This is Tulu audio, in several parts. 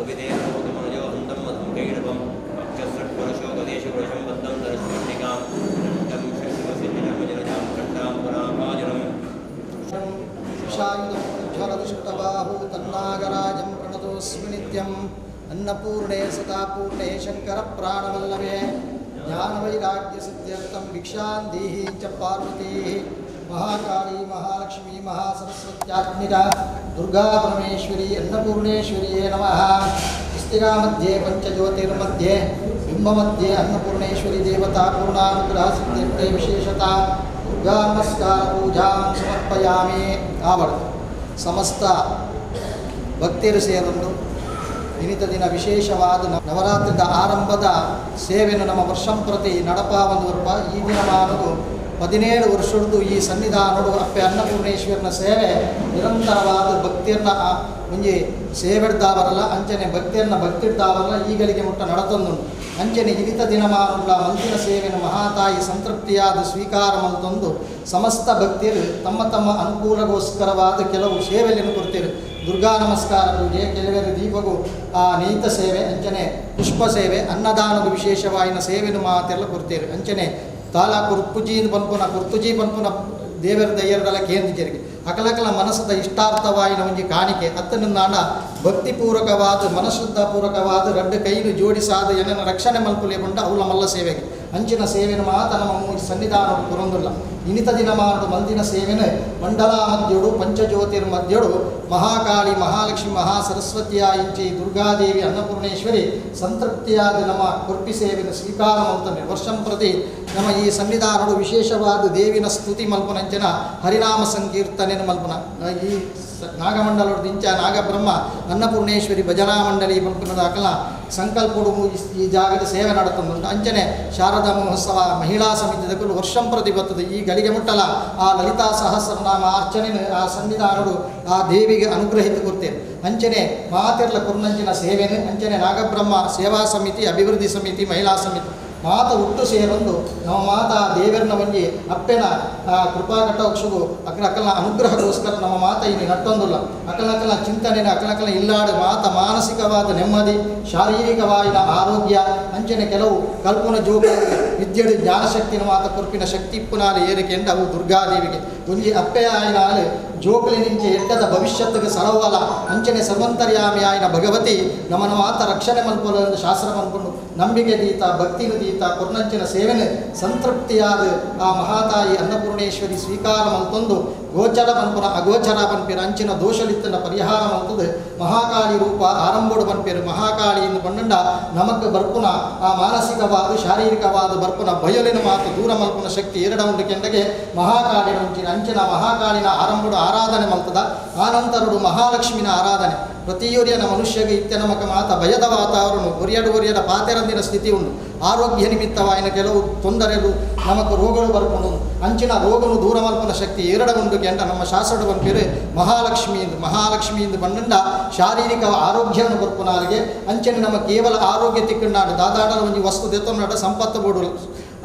ಗೋಪಿದೇವಮನೋಹಂತಂ ಮಧುಕೈಡಭಂ ಅಕ್ಷಸ್ರಟ್ಪರಶೋಕದೇಶಪುರುಷಂ ಬದ್ಧಂ ದರ್ಶಮಂಡಿಕಾಂ ದಂಡಂ ಶಕ್ತಿವಸಿದ್ಧಿನಮಜರಜಾಂ ಕಂಠಾಂ ಪರಾಭಾಜನಂ ವಿಷಾಯುಧಂ ಜ್ವಲದುಷ್ಟಬಾಹು ತನ್ನಾಗರಾಜಂ ಪ್ರಣತೋಸ್ಮಿ ನಿತ್ಯಂ ಅನ್ನಪೂರ್ಣೇ ಸದಾಪೂರ್ಣೇ ಶಂಕರ ಪ್ರಾಣವಲ್ಲಭೆ ಜ್ಞಾನವೈರಾಗ್ಯಸಿದ್ಧ್ಯರ್ಥಂ ಭಿಕ್ಷಾಂ ದೇಹಿ ಚ ಪಾರ್ವತೀ ಮಹಾಕಾಳಿ ಮಹಾಲಕ್ಷ್ಮೀ ಮಹಾಸರಸ್ವತ್ಯಾತ್ಮಿಕಾ ದುರ್ಗಾ ಪರಮೇಶ್ವರಿ ಅನ್ನಪೂರ್ಣೇಶ್ವರಿಯೇ ನಮಃ. ಇಸ್ತಿಗಾ ಮಧ್ಯೆ ಪಂಚಜ್ಯೋತಿರ್ಮಧ್ಯೆ ಬಿಂಬಮಧ್ಯೆ ಅನ್ನಪೂರ್ಣೇಶ್ವರಿ ದೇವತಾ ಪೂರ್ಣಾನುಗ್ರಹ ಸಿದ್ಧ್ಯರ್ಥೆ ವಿಶೇಷತಾ ದುರ್ಗಾ ನಮಸ್ಕಾರ ಪೂಜಾಂ ಸಮರ್ಪಯಾಮಿ. ಆವಡ್ ಸಮಸ್ತ ಭಕ್ತರು ಸೇರೊಂದು ಇನ್ನಿತ ದಿನ ವಿಶೇಷವಾದ ನವರಾತ್ರಿದ ಆರಂಭದ ಸೇವೆಯನ್ನು ನಮ್ಮ ವರ್ಷಂಪ್ರತಿ ನಡಪ ಒಂದು ವರ್ಪ ಈ ದಿನಮಾನದು 17 ವರ್ಷದ್ದು ಈ ಸನ್ನಿಧಾನಡು ಅಪ್ಪೆ ಅನ್ನಪೂರ್ಣೇಶ್ವರನ ಸೇವೆ ನಿರಂತರವಾದ ಭಕ್ತಿಯನ್ನ ಒಂಜಿ ಸೇವೆಡ್ದಾವರಲ್ಲ ಅಂಚನೆ ಭಕ್ತಿಯನ್ನ ಭಕ್ತಿಡ್ದಾವರಲ್ಲ ಈಗಳಿಗೆ ಮುಟ್ಟ ನಡತೊಂದುಂಡು. ಅಂಚನೆ ಇನಿತ ದಿನಮಾನುಳ್ಳ ಮಂತಿನ ಸೇವೆನ ಮಹಾತಾಯಿ ಸಂತೃಪ್ತಿಯಾದ ಸ್ವೀಕಾರ ಮಂತೊಂದು ಸಮಸ್ತ ಭಕ್ತಿಯರು ತಮ್ಮ ತಮ್ಮ ಅನುಕೂಲಗೋಸ್ಕರವಾದ ಕೆಲವು ಸೇವೆಯನ್ನು ಕೊಡ್ತೀರು. ದುರ್ಗಾ ನಮಸ್ಕಾರ ಪೂಜೆ, ಕೆಲವರು ದೀಪಗೂ ಆ ನೀತ ಸೇವೆ, ಅಂಚನೆ ಪುಷ್ಪ ಸೇವೆ, ಅನ್ನದಾನದ ವಿಶೇಷವಾಯಿನ ಸೇವೆಯನ್ನು ಮಾತೆಲ್ಲ ಕೊಡ್ತೀರು. ಅಂಚನೆ ತಾಲ ಕುರ್ಪುಜಿ ಪನ್ಪುನ ಕುರ್ತುಜಿ ಪನ್ಪುನ ದೇವರ ದಯ್ಯರಡಲ ಕೇಂದ್ರಿಜರಿಗೆ ಅಕಲಕಲ ಮನಸ್ಸದ ಇಷ್ಟಾರ್ಥವಾಯಿನ ಒಂಜಿ ಕಾಣಿಕೆ ಅತ್ತನಿಂದಾಂಡ ಭಕ್ತಿಪೂರ್ವಕವಾದ ಮನಶುದ್ಧಪೂರ್ವಕವಾದ ರಡ್ಡು ಕೈನು ಜೋಡಿಸಾದ ಏನನ್ನ ರಕ್ಷಣೆ ಮಲ್ಪುಲೆ ಪಂಡ ಅವಳ ಮಲ್ಲ ಸೇವೆಗೆ ಅಂಚಿನ ಸೇವೆನ ಮಾತ ನಮ್ಮ ಸನ್ನಿಧಾನ ಪುರಂದುಲ್ಲ. ಇನಿತ ದಿನ ಮಾಡು ಮಂದಿನ ಸೇವೆನ ಮಂಡಲ ಮಧ್ಯಡು ಪಂಚಜ್ಯೋತಿರ್ ಮಧ್ಯಡು ಮಹಾಕಾಳಿ ಮಹಾಲಕ್ಷ್ಮಿ ಮಹಾಸರಸ್ವತಿಯ ಇಂಚಿ ದುರ್ಗಾದೇವಿ ಅನ್ನಪೂರ್ಣೇಶ್ವರಿ ಸಂತೃಪ್ತಿಯಾದ ನಮ್ಮ ಕೊರ್ಪಿ ಸೇವೆನ ಸ್ವೀಕಾರ ಮಲ್ತನೆ. ವರ್ಷಂ ಪ್ರತಿ ನಮ್ಮ ಈ ಸನ್ನಿಧಾನಡು ವಿಶೇಷವಾದ ದೇವಿನ ಸ್ತುತಿ ಮಲ್ಪನಂಚನ ಹರಿನಾಮ ಸಂಕೀರ್ತನೆ ಮಲ್ಪನ ಈ ನಾಗಮಂಡಲದ ಇಂಚ ನಾಗಬ್ರಹ್ಮ ಅನ್ನಪೂರ್ಣೇಶ್ವರಿ ಭಜನಾ ಮಂಡಳಿ ಮಲ್ಪನದಾಕಲ ಸಂಕಲ್ಪಡು ಈ ಜಾಗದ ಸೇವೆ ನಡತಂದುಂಟು. ಅಂಚನೆ ಶಾರದಾ ಮಹೋತ್ಸವ ಮಹಿಳಾ ಸಮಿತಿದಕ್ಕೂ ವರ್ಷಂ ಪ್ರತಿ ಬರ್ತದೆ. ಈ ಗಳಿಗೆ ಮುಟ್ಟಲ ಆ ಲಲಿತಾ ಸಹಸ್ರನಾಮ ಅರ್ಚನೆ ಆ ಸನ್ನಿಧಾನಡು ಆ ದೇವಿಗೆ ಅನುಗ್ರಹಿತ ಕೊಡ್ತೇನೆ. ಅಂಚನೆ ಮಾತೆರ್ಲ ಕುರ್ನಂಚಿನ ಸೇವೆನು ಅಂಚನೆ ನಾಗಬ್ರಹ್ಮ ಸೇವಾ ಸಮಿತಿ ಅಭಿವೃದ್ಧಿ ಸಮಿತಿ ಮಹಿಳಾ ಸಮಿತಿ ಮಾತ ಹುಟ್ಟು ಸೇರೊಂದು ನಮ್ಮ ಮಾತಾ ದೇವರನ್ನ ಒಂಜಿ ಅಪ್ಪೆನ ಕೃಪಾ ಕಟಾಕ್ಷವು ಅಕಲಕಲ ಅನುಗ್ರಹಕ್ಕೋಸ್ಕರ ನಮ್ಮ ಮಾತ ಇಲ್ಲಿ ನಟ್ಟೊಂದುಲ್ಲ. ಅಕಲಕಲ ಚಿಂತನೆ ಅಕಲಕಲ ಇಲ್ಲಾಡು ಮಾತ ಮಾನಸಿಕವಾದ ನೆಮ್ಮದಿ ಶಾರೀರಿಕವಾದ ಆರೋಗ್ಯ ಅಂಚನೆ ಕೆಲವು ಕಲ್ಪನ ಜೋಗ ವಿದ್ಯೆಡು ಜ್ಞಾನಶಕ್ತಿನ ಮಾತ ಕುರ್ಪಿನ ಶಕ್ತಿ ಇಪ್ಪುನಾಲು ಏರಿಕೆಂಡ ಅವು ದುರ್ಗಾದೇವಿಗೆ ಒಂಜಿ ಅಪ್ಪೆ ಆಯಿನಾಲು ಜೋಕುಲಿ ನಿಂಚೆ ಎಟ್ಟದ ಭವಿಷ್ಯತ್ತಿಗೆ ಸರವಲ ಅಂಚನೆ ಸರ್ವಂತರ್ಯಾಮಿ ಆಯಿನ ಭಗವತಿ ನಮ್ಮನ ಮಾತ ರಕ್ಷಣೆ ಮಲ್ಪೊಲ ಶಾಸ್ತ್ರ ಮನ್ಕೊಂಡು ನಂಬಿಕೆ ದೀತ ಭಕ್ತಿನ ದೀತ ಕೊರ್ನಂಚಿನ ಸೇವೆನೆ ಸಂತೃಪ್ತಿಯಾದ ಆ ಮಹಾತಾಯಿ ಅನ್ನಪೂರ್ಣೇಶ್ವರಿ ಸ್ವೀಕಾರ ಮಲ್ತೊಂದು ಗೋಚರ ಪನ್ಪುನ ಅಗೋಚರ ಪನ್ಪಿರ ಅಂಚಿನ ದೋಷಲಿತ್ತನ ಪರಿಹಾರ ಮಲ್ತದೆ ಮಹಾಕಾಳಿ ರೂಪ ಆರಂಭೋಡು ಪನ್ಪಿರು ಮಹಾಕಾಳಿ ಎಂದು ಪಂಡಂಡ ನಮಕ್ ಬರ್ಪುನ ಆ ಮಾನಸಿಕವಾದ ಶಾರೀರಿಕವಾದ ಬರ್ಪುನ ಬಯಲಿನ ಮಾತು ದೂರ ಮಲ್ಪುನ ಶಕ್ತಿ ಎರಡ ಉಂಡು ಕೆಂಡಗೆ ಮಹಾಕಾಳಿ ಅಂಚಿನ ಅಂಚಿನ ಮಹಾಕಾಳಿನ ಆರಂಭೋಡು ಆರಾಧನೆ ಮಲ್ತದ ಆನಂತರುಡು ಮಹಾಲಕ್ಷ್ಮಿನ ಆರಾಧನೆ. ಪ್ರತಿಯೊರಿಯನ ಮನುಷ್ಯಗೆ ಇತ್ಯ ನಮಕ ಮಾತ ಭಯದ ವಾತಾವರಣ ಒರಿಯಡು ಒರಿಯದ ಪಾತೆರಂದಿನ ಸ್ಥಿತಿ ಉಂಟು. ಆರೋಗ್ಯ ನಿಮಿತ್ತವಾಯಿನ ಕೆಲವು ತೊಂದರೆಗಳು ನಮಕ್ ರೋಗಗಳು ಬರ್ಕೊಂಡು ಅಂಚಿನ ರೋಗನು ದೂರ ಮಲ್ಪನ ಶಕ್ತಿ ಎರಡ ಉಂಡು ಕೆಂಡ ನಮ್ಮ ಶಾಸ್ತ್ರ ಬಂಪಿರು ಮಹಾಲಕ್ಷ್ಮಿ ಎಂದು ಮಹಾಲಕ್ಷ್ಮಿ ಎಂದು ಬಂಡಂಡ ಶಾರೀರಿಕ ಆರೋಗ್ಯವನ್ನು ಬರ್ಪುನಾಲಿಗೆ ಅಂಚನೆ ನಮ್ಮ ಕೇವಲ ಆರೋಗ್ಯ ತಿಕ್ಕಂಡಾಡು ದಾದಾಡಲ ಒಂಜಿ ವಸ್ತು ದೆತ್ತೊಂಡಾಡ ಸಂಪತ್ತು ಬೋಡು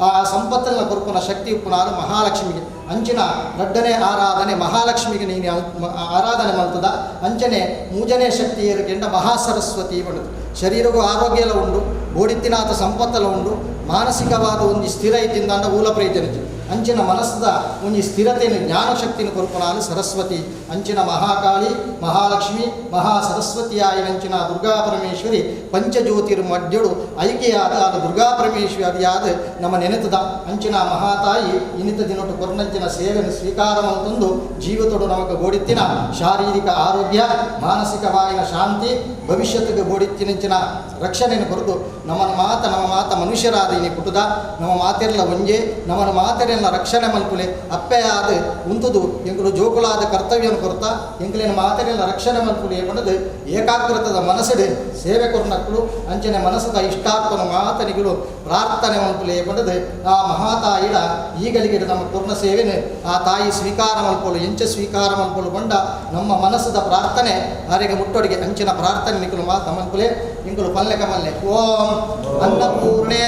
ಆ ಸಂಪತ್ತನ್ನ ಕೊರ್ಪುನ ಶಕ್ತಿ ಉಪ್ಪುನಾರು ಮಹಾಲಕ್ಷ್ಮಿಗೆ ಅಂಚಿನ ರಡ್ಡನೆ ಆರಾಧನೆ ಮಹಾಲಕ್ಷ್ಮಿಗೆ ನೀನು ಆರಾಧನೆ ಮಲ್ತದ ಅಂಚನೆ ಮೂಜನೇ ಶಕ್ತಿ ಏರಿಕೆಂಡ ಮಹಾಸರಸ್ವತಿ ಬಣ್ಣದು. ಶರೀರಗೂ ಆರೋಗ್ಯ ಎಲ್ಲ ಉಂಡು ಬೋಡಿತ್ತಿನಾಥ ಸಂಪತ್ತೆಲ್ಲ ಉಂಡು ಮಾನಸಿಕವಾದ ಒಂದು ಸ್ಥಿರ ಇತ್ತಿಂದಾಂಡ ಊಲ ಪ್ರಯೋಜನ ಅಂಚಿನ ಮನಸ್ಸದ ಒಂಜಿ ಸ್ಥಿರತೆಯನ್ನು ಜ್ಞಾನಶಕ್ತಿನ ಕೊರ್ಪುನಾಲು ಸರಸ್ವತಿ ಅಂಚಿನ ಮಹಾಕಾಳಿ ಮಹಾಲಕ್ಷ್ಮಿ ಮಹಾಸರಸ್ವತಿಯಾಯ ಅಂಚಿನ ದುರ್ಗಾ ಪರಮೇಶ್ವರಿ ಪಂಚಜ್ಯೋತಿರ್ ಮಧ್ಯಡು ಐಕ್ಯಯಾದ ಅದು ದುರ್ಗಾ ಪರಮೇಶ್ವರಿಯಾದ ನಮ್ಮ ನೆನೆತದ ಅಂಚಿನ ಮಹಾತಾಯಿ ಇನ್ನಿತ ದಿನೊಟ್ಟು ಕೊರ್ನಂಚಿನ ಸೇವೆಯನ್ನು ಸ್ವೀಕಾರ ಮಲ್ತೊಂದು ಜೀವತೊಡು ನಮಕ ಗೋಡಿತ್ತಿನ ಶಾರೀರಿಕ ಆರೋಗ್ಯ ಮಾನಸಿಕವಾಯಿನ ಶಾಂತಿ ಭವಿಷ್ಯತ್ತಿಗೆ ಗೋಡಿತ್ತಿನಂಚಿನ ರಕ್ಷಣೆಯನ್ನು ಕೊರತು ನಮ್ಮನ ಮಾತ ನಮ್ಮ ಮಾತ ಮನುಷ್ಯರಾದ ಇನಿ ಪುಟ್ಟುದ ನಮ್ಮ ಮಾತೆರ್ಲ ಒಂಜೆ ನಮ್ಮನ ಮಾತೆರೆಲ್ಲ ರಕ್ಷಣೆ ಮಲ್ಪುಲೆ ಅಪ್ಪೆ ಆದ ಉಂತುದು ಎಂಕುಲು ಜೋಕುಲಾದ ಕರ್ತವ್ಯವನ್ನು ಕೊರ್ತ ಎಂಕುಲಿನ ಮಾತೆರೆಲ್ಲ ರಕ್ಷಣೆ ಮಲ್ಪುಲೆ ಪಂಡದು ಏಕಾಗ್ರತದ ಮನಸ್ಸಿಡೆ ಸೇವೆ ಕೊರ್ನಕ್ಕಳು ಅಂಚನೆ ಮನಸ್ಸದ ಇಷ್ಟಾತ್ಮನ ಮಾತನಿಗಳು ಪ್ರಾರ್ಥನೆ ಮಲ್ಪುಲೆ ಪಂಡದು ಆ ಮಹಾತಾಯಿಡ ಈಗಲಿಗೆ ನಮ್ಮ ಪೂರ್ಣ ಸೇವೆನೆ ಆ ತಾಯಿ ಸ್ವೀಕಾರ ಮಲ್ಪೊಲು ಎಂಚ ಸ್ವೀಕಾರ ಮಲ್ಪೊಲು ಬಂಡ ನಮ್ಮ ಮನಸ್ಸದ ಪ್ರಾರ್ಥನೆ ಆರಿಗೆ ಮುಟ್ಟೊಡಿಗೆ ಅಂಚಿನ ಪ್ರಾರ್ಥನೆ ನಿಕುಲು ಮಾತ ಮಲ್ಪುಲೆ ಇಂಕುಲು ಪಲ್ಲೆ ಕಮಲ್ಲೆ. ಓಂ ಅನ್ನಪೂರ್ಣೆ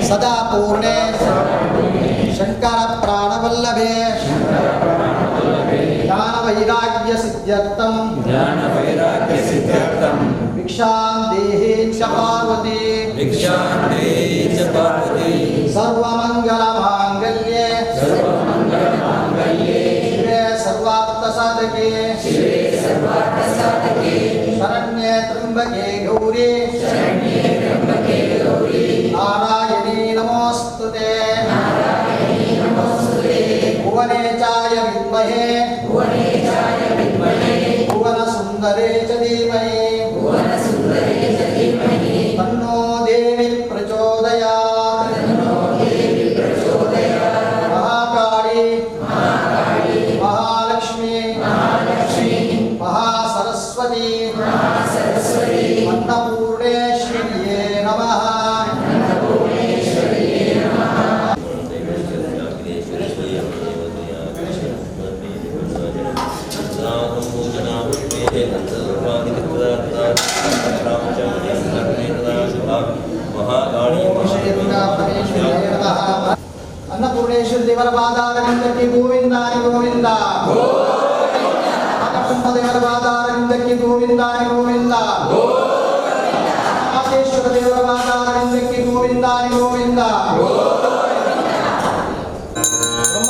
ಸದಾ ಪೂರ್ಣೆ ಶಂಕರ ಪ್ರಾಣವಲ್ಲಭೆ ಜ್ಞಾನ ವೈರಾಗ್ಯ ಸಿದ್ಧ್ಯರ್ಥಂ भिक्षां देहि च पार्वती भिक्षां देहि च पार्वती सर्वमङ्गलमाङ्गल्ये शिवे सर्वार्थसाधके शरण्ये त्र्यम्बके गौरी नारायणी नमोऽस्तुते भुवनेचाय विद्महे भुवनसुन्दरे च धीमहि तन्नो देवी प्रचोदयात्। महाकाली महालक्ष्मी महासरस्वती अन्नपूर्णेश्वर्ये नमः। ಅನ್ನಪೂರ್ಣೇಶ್ವರಿ ದೇವರ ಪಾದಾರವಿಂದಕ್ಕೆ ಗೋವಿಂದಾನಿ ಗೋವಿಂದ, ನಾಗಬ್ರಹ್ಮ ದೇವರ ಪಾದಾರವಿಂದಕ್ಕೆ ಗೋವಿಂದಾನಿ ಗೋವಿಂದ, ನಾಗೇಶ್ವರ ದೇವರ ಪಾದಾರವಿಂದಕ್ಕೆ ಗೋವಿಂದಾನಿ ಗೋವಿಂದ. ಬ್ರಹ್ಮ